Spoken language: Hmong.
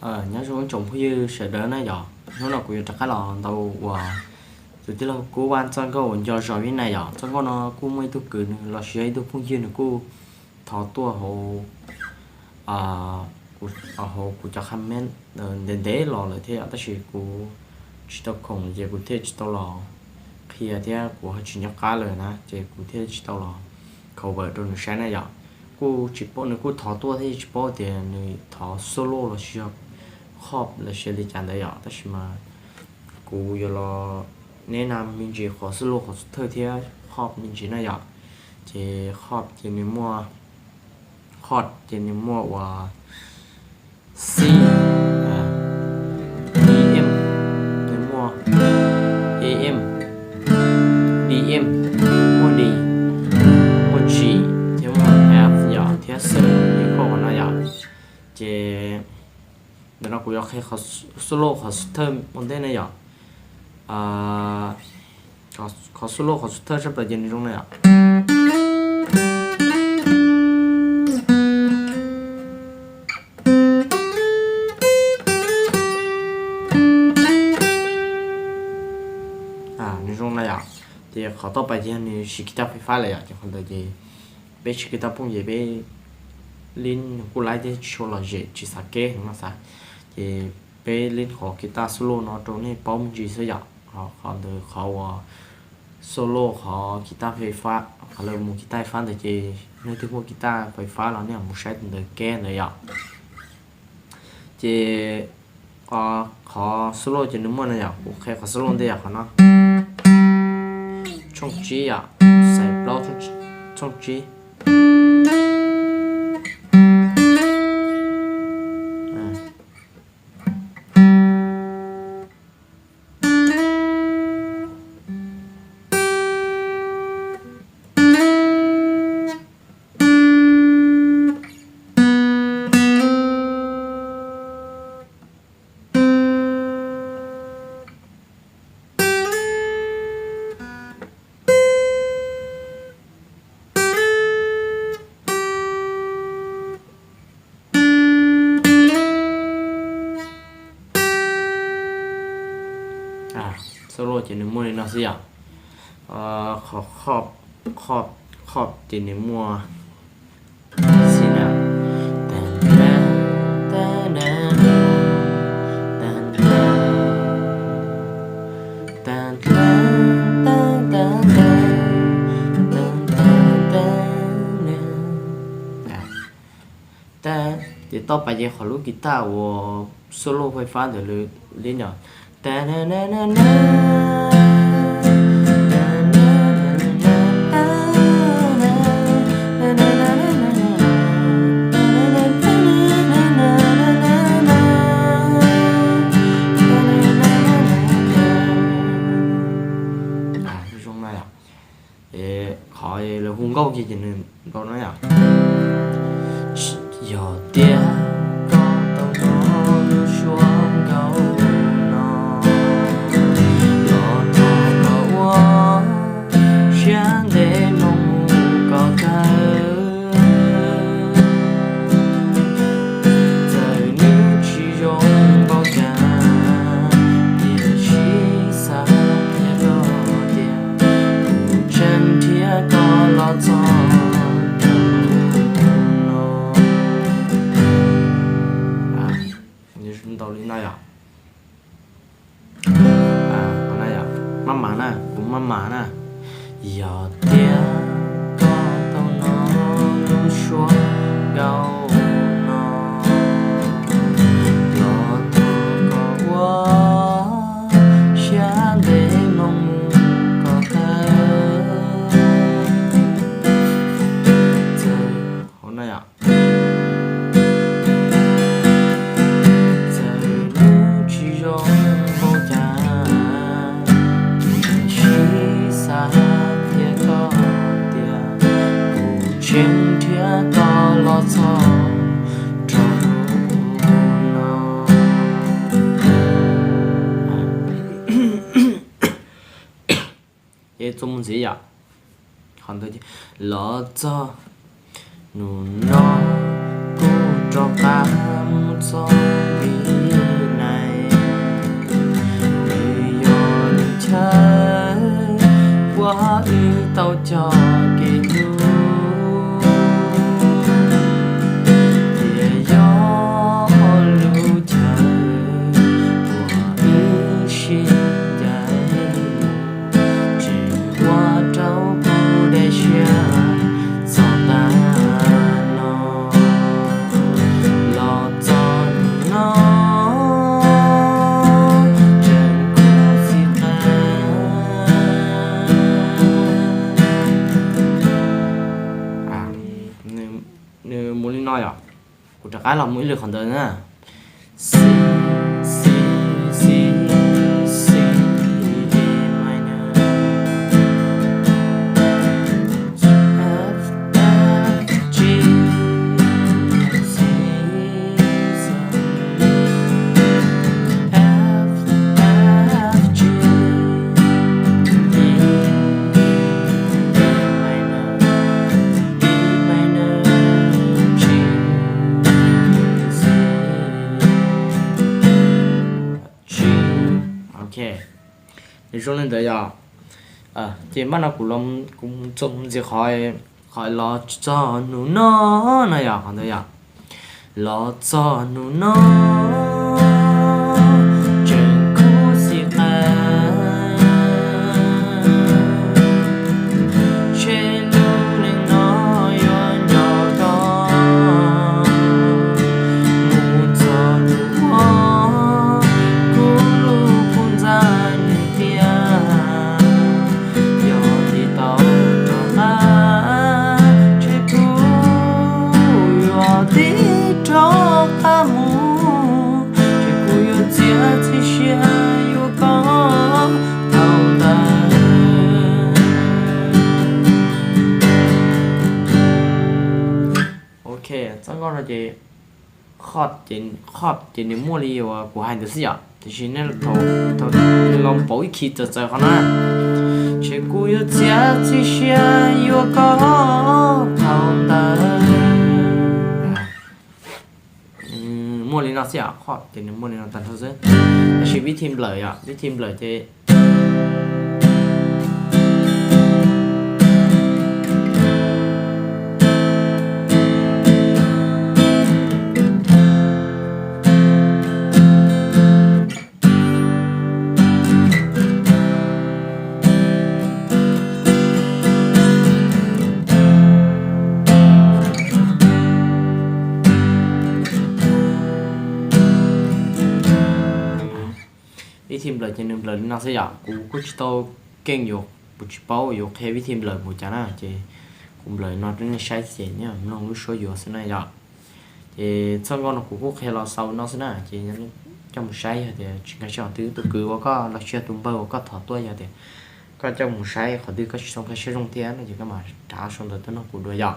Nyob zoo ib tsoom phooj ywg sawv daws na yom, hnub no kuv yuav rov qab los ntaus uas tus tij laug Kub Vaj txoj nkauj uas nco zos Vib Nais yom. Txoj nkauj no kuj muaj ib tug kwv nws los sis yog ib tug phooj ywg nws kuj thov tuaj hauv, hauv kuv cov comment ntev ntev los lawm thiab yom, tab sis kuv tsis tau khoom ces kuv thiaj tsis tau los qhia thiab kuv ho tsis nco qab lawm na ces kuv thiaj tsis tau los cover rau nws saib na yom. Kuj tsis paub, nws kuj thov tuaj thiab tsis paub tias nws thov solo los sis yog chord los sis li cas ntawd yom, tab sis mas kuv yuav los neb na me ntsis qhov solo qhov xub thawj thiab chord me ntsis na yom. Ces chord ces nws muaj, chord ces nws muaj uas C, E M, nws muaj A M, D M, muaj D, muaj G, thiab muaj F yom, thiab C ib qho no yom. Ces ntawm no kuv yuav qhia qhov solo qhov xub thawj ua ntej na yom. Qhov solo qhov xub thawj sab plaws ces nws zoo na yom. Nws zoo na yom. Ces qhov tauj pais ces yog nws siv kiv taj fais fab lawm yom, ces qhov ntawd ces peb siv kiv taj phooj ywg peb lib nws kuj laib thiab tsis tshua lom zem tsis xav keb no xav. Ces peb lib qhov kiv taj solo no rau nej paub me ntsis xwb yom. Qhov ntawd qhov uas solo qhov kiv taj fais fab, qhov lawv mus kiv taj fais fab ntawd ces nej twg muaj kiv taj fais fab los nej mus saib tus ntawd keb ntawd yom. Ces qhov solo ces nws muaj na yom, kuv qhia qhov solo ntej yom, qhov no tshooj tsib yom, xais plaub tshooj tsib. Solo ces nws muaj li no xwb yom. Qhov chord, chord ces nws muaj xwb na. Ces tauj pais ces qhov lub kiv taj uas solo fais fab ntawd li yom. Zoo na yom. Qhov lawv hu nkauj kiag ces nws nkaus no yom. Yog tias koj tau hnov lub suab nkauj no, los thov koj ua siab ntev mloog mus kom kawg. Txawm nws tsis zoo npaum cas, tiam sis xav qhia koj tias kuv tseem nrhiav koj los txog rau hnub no. Ntaus li no yom. Maj mam na, kuv maj mam na. Yog tias koj tau hnov lub suab nkauj no, los thov koj ua siab ntev mloog mus kom tag. Txawm, hauv no yom. Txawm nws tsis zoo npaum cas, tiam sis xav qhia koj tias kuv tseem nrhiav koj los txog rau hnub no. Ces txuas mus ntxiv yom. Qhov ntawd los txog hnub no, kuv rov qab mus txog li Nws mus li no yom. Kuv rov qab los mus ib lwm qhov ntawd na. C, C, C, C, D minor, F, F, G, C, C, F, F, G, D, D minor, D minor, G, C, G. Ok, nws zoo li ntawd yom. Ces npaj no kuv, kuv txuas mus ntxiv qhov, qhov los txog hnub no no yom, qhov ntawd yom. Los txog hnub no tseem kub xim qas, ntshe lub neej no yuav nco koj mus txog hnub no, kuv lub kua ntxa nws tiaj, yog tig tau rov qab, ntshe kuv yuav tig rov qab mus, ntshe kuv yuav txiav txim siab yuav koj thaum ntawd. Ok, txoj nkauj no ces chord ces, chord ces nws muaj li uas kuv hais ntawd xwb yom, tiam sis nej thaum, thaum los pauv ib khi txawv txawv qhov no, ntshe kuv yuav txiav txim siab yuav koj thaum ntawd. Muaj li no xwb yom, chord ces nws muaj li no tag nrho xwb. Tab sis vib thi nplawm yom, vib thi nplawm ces vib thi nplawm ces nws nplawm li no xwb yom. Kuv kuj tsis tau keej yuav, kuv tsis paub yuav qhia vib thi nplawm mus cas na, ces kuv nplawm no rau nej saib ces nej mloog lub suab yuav xwb na yom. Ces txoj nkauj no kuv kuj qhia los xaus no xwb na, ces coj mus saib, yog tias tsis nkag siab qhov twg, tus kwv uas koj los sis yog tus npawg uas koj thov tuaj, yog tias koj coj mus saib qhov twg koj tsis tau nkag siab zoo thiab no ces koj mam rov sau ntawv tuaj nug kuv dua yom.